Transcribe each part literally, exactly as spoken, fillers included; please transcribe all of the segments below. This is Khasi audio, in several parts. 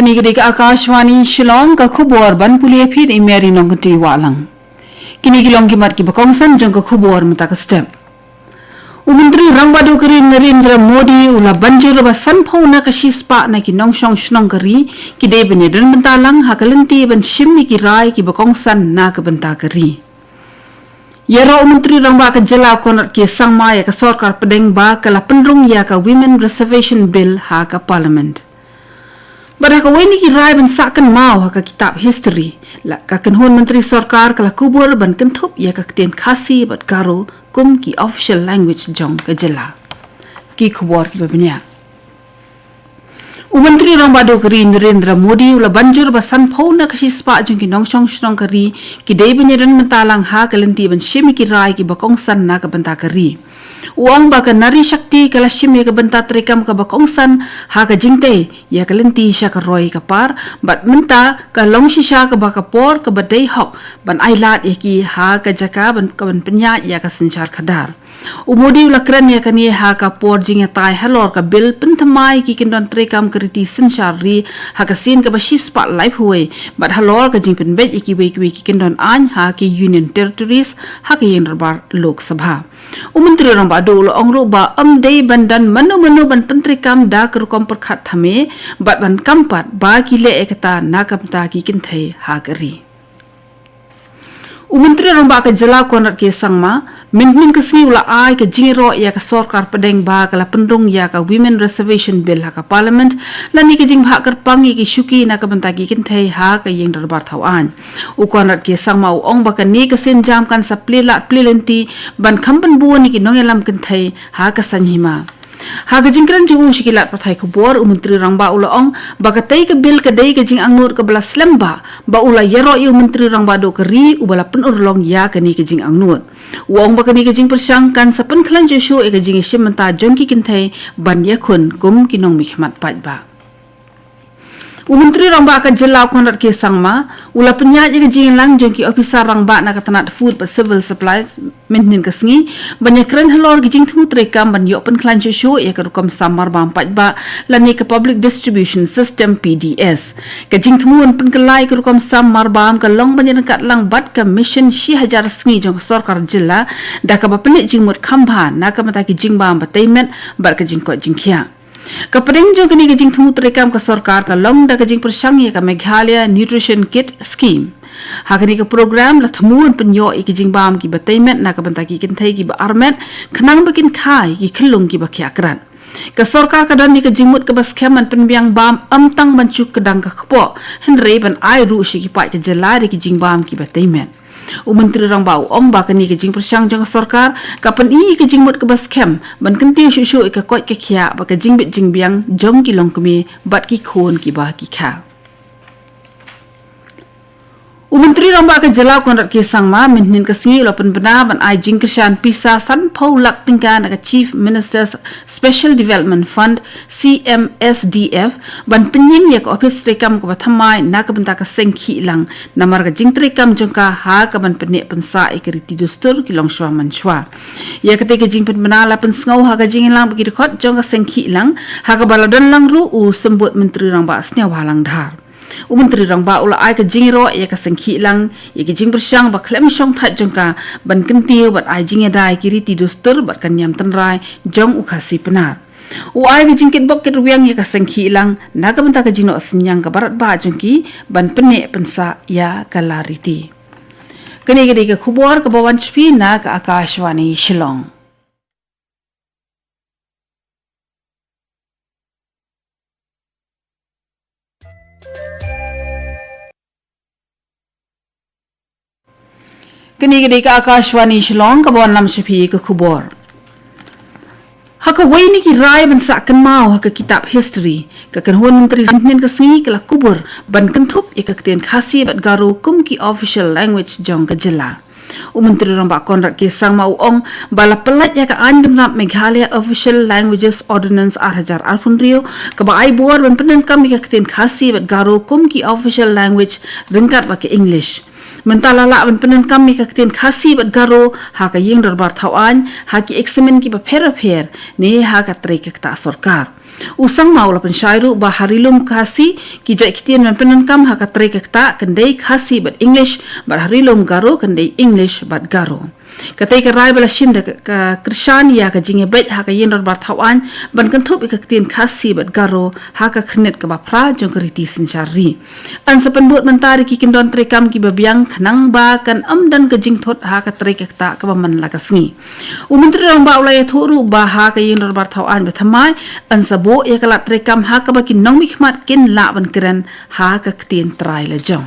Kane ka dei ka Akashvani Shillong, ka khubor ban pule phi da i Mary Nongkynrih Wahlang. Kine ki long ki mat kiba kongsan jong ka khubor mynta ka step. U Myntri Rangbah Duh ka ri Narendra Modi u la ban jur ba sanphew na ka shispah na ki nongshong shnong ka ri ki dei ban ïadon bynta lang ha ka lynti ban shim ïa ki rai kiba kongsan na ka bynta ka ri. Ïaroh u Myntri Rangbah ka jylla Conrad K Sangma ïa ka sorkar pdeng ba ka la pynrung ïa ka Women Reservation Bill ha ka Parliament. Bad ha kawei na ki rai ban sah kynmaw ha ka kitab history, la ka kynhun myntri sorkar ka la kubur ban kynthup ïa ka ktien Khasi bad Garo kum ki official language jong ka jylla. Ki khubor kiba bniah. U Myntri Rangbah Duh ka ri Narendra Modi u la ban jur ba sanphew na ka shispah jong ki nongshong shnong ka ri ki dei ban ïadon bynta lang ha ka lynti ban shim ïa ki rai kiba kongsan na ka bynta ka ri. U ong ba ka Nari Shakti ka la shim ïa ka bynta treikam kaba kongsan ha ka jingtei ïa ka lynti sha ka roi ka par, bad mynta ka long shisha kaba ka por kaba dei hok ban ailad ïa ki ha ka jaka ban, ka ban pynïaid ïa ka synshar khadar. U Modi u la kren ïa kane ha ka por jingïatai halor ka bill pynthymmai ki kyndon treikam ka riti synshar ri ha ka sien kaba shispah laiphew wei, bad halor ka jingpynbeit ïa kiwei kiwei ki kyndon aiñ ha ki Union Territories ha ka ïing dorbar Lok Sabha. U Myntri Rangbah Duh u la ong ruh ba ym dei ban don mano mano ban pyntreikam da ka rukom pyrkhat thame, bad ban kam pat ba ki leh ïa kata na ka bynta ki kynthei ha ka ri. U Myntri Rangbah ka jylla Conrad K Sangma mynhynnin ka sngi u la ai ka jingïaroh ïa ka sorkar pdeng ba ka la pynrung ïa ka Women Reservation Bill ha ka Parliament, lane ka jingbhah kyrpang ïa ki shuki na ka bynta ki kynthei ha ka ïing dorbar thaw aiñ. U Conrad K Sangma u ong ba kane ka sienjam kan sa plie lad plie lynti ban kham pynbun ïa ki nongïalam kynthei ha ka saiñ hima. Ha ka jingkren jong u sha ki lad pathai khubor, u Myntri Rangbah u la ong ba katei ka bill ka dei ka jingangnud kaba la slem bha, ba u la ïaroh ïa u Myntri Rangbah Duh ka ri uba la pynurlong ïa kane ka jingangnud. U ong ba kane ka jingpyrshang kan sa pynkhlaiñ shuh shuh ïa ka jingïashim bynta jong ki kynthei ban ïakhun kum ki nongmihkhmat paidbah. U Myntri Rangbah ka jylla u Conrad K Sangma u la pynïaid ïa ka jingïalang jong ki ophisar rangbah na ka tnat Food bad Civil Supplies mynhynnin ka sngi ban ïakren halor ki jingthmu treikam ban ïoh pynkhlaiñ shuh shuh ïa ka rukom sam marbam paidbah, lane ka Public Distribution System, P D S. Ka jingthmu ban pynkylla ïa ka rukom sam marbam ka long ban ïaryngkat lang bad ka mission shi hajar sngi jong ka sorkar jylla, da kaba pynleit jingmut kham bha na ka bynta ki jingbam ba tei met bad ka jingkoit jingkhiah. Ka pdeng jong kane ka jingthmu treikam ka sorkar ka long da ka jingpyrshang ïa ka Meghalaya Nutrition Kit Scheme. Ha kane ka program la thmu ban pynïoh ïa ki jingbam kiba tei met na ka bynta ki kynthei kiba armet, khnang ba kin kha ïa ki khyllung kiba khiah krat. Ka sorkar ka don ïa ka jingmut kaba skhem ban pynbiang bam ym tang ban shu kdang ka kpoh, hynrei ban ai ruh sha ki paid ka jylla da ki jingbam kiba tei met. U Myntri Rangbah u ong ba kane ka jingpyrshang jong ka sorkar ka pyni ïa ka jingmut kaba skhem ban kyntiew shuh shuh ïa ka koit ka khiah bad ka jingbit jingbiang jong ki longkmie bad ki khun kiba ki kha. U Myntri Rangbah ka jylla u Conrad K Sangma mynhynnin ka sngi u la pynbna ban ai jingkyrshan pisa sanphew lak tyngka na ka Chief Minister's Special Development Fund, C M S D F, ban pynïeng ïa ka ophis treikam kaba thymmai na ka bynta ka seng Khihlang, namar ka jingtreikam jong ka ha kaban pynneh pynsah ïa ka riti dustur ki longshuwa mansuwa. Ïa katei ka jingpynbna la pynsngew ha ka jingïalang bad ki dkhot jong ka seng Khihlang, ha kaba la don lang ruh u Symbud Myntri Rangbah Sniawbhalang Dhar. U Myntri Rangbah u la ai ka jingïaroh ïa ka seng Khihlang ïa ki jingpyrshang ba khlem shongthait jong ka ban kyntiew bad ai jingïada ïa ki riti dustur bad ka niam tynrai jong u Khasi Pnar. U ai ka jingkitbok kitrwiang ïa ka seng Khihlang na ka bynta ka jingnoh synñiang kaba radbah jong ki ban pynneh pynsah ïa ka lariti. Kane ka dei ka khubor kaba wan sha phi na ka Akashvani Shillong. Kane ka dei ka Akashvani Shillong kaba wanlam sha phi ka khubor. Ha kawei na ki rai ban sah kynmaw ha ka kitab history, ka kynhun myntri mynhynnin ka sngi ka la kubur ban kynthup ïa ka ktien Khasi bad Garo kum ki official language jong ka jylla. U Myntri Rangbah Conrad K Sangma u ong ba la pyllait ïa ka aiñ bynrap Meghalaya Official Languages Ordinance ar hajar arphew hynriew, kaba ai bor ban pyndonkam ïa ka ktien Khasi bad Garo kum ki official language ryngkat bad ka English. Mynta la lah ban pyndonkam ïa ka ktien Khasi bad Garo ha ka ïing dorbar thaw aiñ, ha ki eksamin kiba pher bapher ne ha ka trei ka ktah sorkar. U Sangma u la pynshai ruh ba ha ri lum Khasi ki jait ktien ban pyndonkam ha ka trei ka ktah kan dei Khasi bad English, bad ha ri lum Garo kan dei English bad Garo. Katei ka rai ba la shim da ka, ka kyrshan ïa ka jingïabeit ha ka ïing dorbar thaw aiñ ban kynthup ïa ka ktien Khasi bad Garo ha ka khyrnit kaba phra jong ka riti synshar ri. Yn sa pynbud mynta da ki kyndon treikam kiba biang khnang ba kan ym don ka jingthut ha ka trei ka ktah kaba man la ka sngi. U Myntri Rangbah u la ïathuh ruh ba ha ka ïing dorbar thaw aiñ ba thymmai yn sa buh ïa ka lad treikam ha kaba ki nongmihkhmat kin lah ban kren ha ka ktien trai la jong.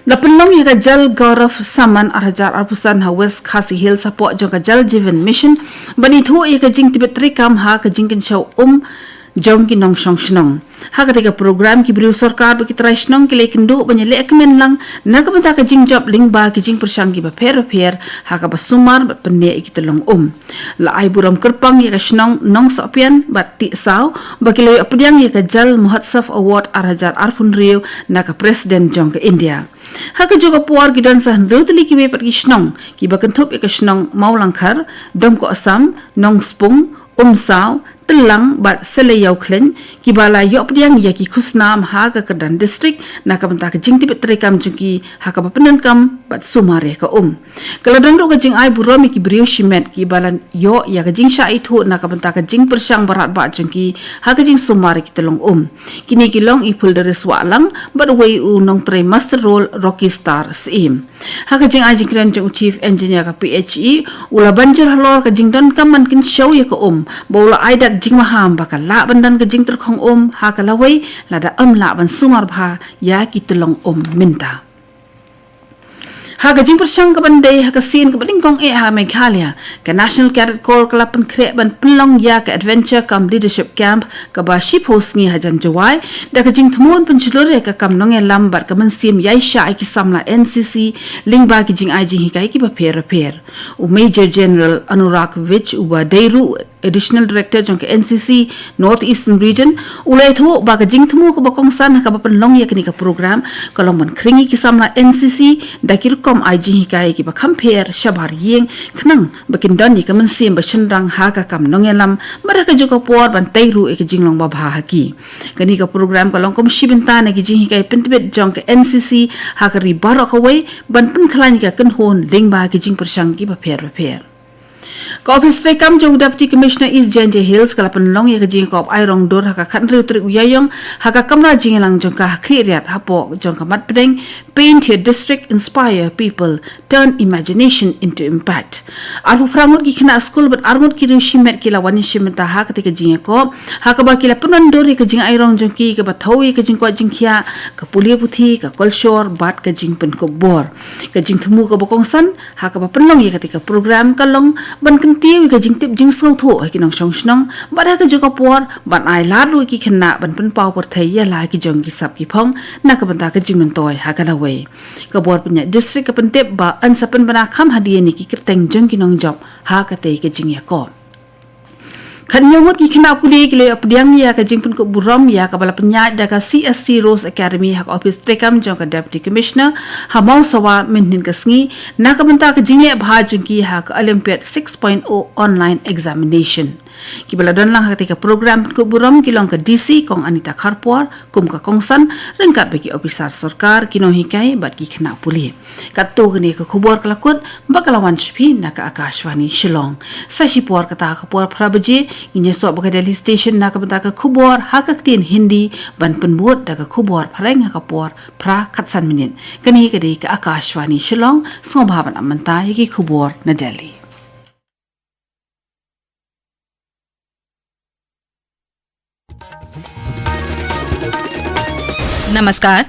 La pynlong ïa ka Jal Gaurav Samman ar hajar arphew san ha West Khasi Hills hapoh jong ka Jal Jeevan Mission ban ithuh ïa ka jingtbit treikam ha ka jingkynshew um jong ki nongshong shnong. Ha katei ka program ki briew sorkar bad ki trai shnong ki la ïakynduh ban ïaleh kmen lang na ka bynta ka jingjop lyngba ki jingpyrshang kiba pher bapher ha kaba sumar bad pynneh ïa ki tyllong um. La ai burom kyrpang ïa ka shnong Nongsohpian bad Tihsaw ba ki la ïoh pdiang ïa ka Jal Mahotsav Award ar hajar arphew hynriew na ka President jong ka India. Ha kajuh ka por ki don sa hynriew tylli kiwei pat ki shnong kiba kynthup ïa ka shnong Mawlangkhar, Domkohsam, Nongspung, Umsaw, Tyllang bad Seleiaw Khleiñ kiba la ïoh pdiang ïa ki khusnam ha ka kyrdan district na ka bynta ka jingtbit treikam jong ki ha kaba pyndonkam bad sumar ïa ka um. Ka la don ruh ka jingai burom ïa ki briew shimet kiba la ïoh ïa ka jingshah ithuh na ka bynta ka jingpyrshang ba radbah jong ki ha ka jingsumar ïa ki tyllong um. Kine ki long i Phuldaris Wahlang bad uwei u nongtrei master role Rocky Star Syiem. Ha ka jingai jingkren jong u Chief Engineer ka P H E, u la ban jur halor ka jingdonkam ban kynshew ïa ka um, ba u la ai dak jingmaham ba ka lah ban don ka jingtyrkhong um ha ka lawei lada ym lah ban sumar bha ïa ki tyllong um mynta. Ha ka jingpyrshang kaban dei ha ka sien kaba nyngkong eh ha Meghalaya, ka National Cadet Corps ka la pynkhreh ban pynlong ïa ka Adventure cum Leadership Camp kaba shiphew sngi hajan Jowai, da ka jingthmu ban pynshlur ïa ka kam nongïalam bad ka mynsiem ïaishah ïa ki samla N C C lyngba ki jingai jinghikai kiba pher bapher. U Major General Anurag Vij uba dei ruh Additional Director jong ka N C C North Eastern Region, u la ïathuh ba ka jingthmu kaba kongsan ha kaba pynlong ïa kane ka program ka long ban khring ïa ki samla N C C da ki rukom ai jinghikai kiba kham pher shabar ïing, khnang ba kin don ïa ka mynsiem ba shynrang ha ka kam nongïalam, bad ha kajuh ka por ban tei ruh ïa ka jinglong babha ha ki. Kane ka program ka long kum shi bynta na ki jinghikai pyntbit jong ka N C C ha ka ri baroh kawei ban pynkhlaiñ ïa ka kynhun lyngba ki jingpyrshang kiba pher bapher. Ka ophis treikam jong u Deputy Commissioner East Jaintia Hills ka la pynlong ïa ka jingïakop ai rong dur ha ka khathynriew tarik u Ïaïong ha ka kamra jingïalang jong ka ha Khliehriat hapoh jong ka mat pdeng Paint Your District, Inspire People, Turn Imagination into Impact. Arphew phra ngut ki khynnah skul bad ar ngut ki riew shimet ki la wan ïashim bynta ha katei ka jingïakop, ha kaba ki la pynwandur ïa ka jingai rong jong ki kaba thew ïa ka jingkoit jingkhiah, ka pule puthi, ka kolshor bad ka jingpynkup bor. Ka jingthmu kaba kongsan ha kaba pynlong ïa katei ka program ka long ban kyntiew ïa ka jingtip jingsngewthuh ha ki nongshong shnong, bad ha kajuh ka por ban ai lad ruh ïa ki khynnah ban pynpaw pyrthei ïa la ki jong ki sap ki phong na ka bynta ka jingmyntoi ha ka lawei. Ka bor pynïaid district ka pyntip ba yn sa pynbna kham hadien ïa ki kyrteng jong ki nongjop ha katei ka jingïakop. Khathynñiew ngut ki khynnah pule ki la ïoh pdiang ïa ka jingpynkup burom ïa kaba la pynïaid da ka C S C Rose Academy ha ka ophis treikam jong ka Deputy Commissioner ha Mawsawa mynhynnin ka sngi na ka bynta ka jingleh bha jong ki ha ka Olympiad six point oh online examination. Kiba la don lang ha katei ka program pynkup burom ki long ka D C Kong Anita Kharpor kum ka kongsan, ryngkat bad ki ophisar sorkar, ki nonghikai bad ki khynnah pule. Katto katne ka khubor ka la kut bad ka la wan sha phi na ka Akashvani Shillong. Sa shipor kata ka por phra baje ngin ïasoh bad ka Delhi Station na ka bynta ka khubor ha ka ktien Hindi, ban pynbud da ka khubor phareng ha ka por phra khatsan minit. Kane ka dei ka Akashvani Shillong, sngewbha ban ap mynta ïa ki khubor na Delhi. नमस्कार।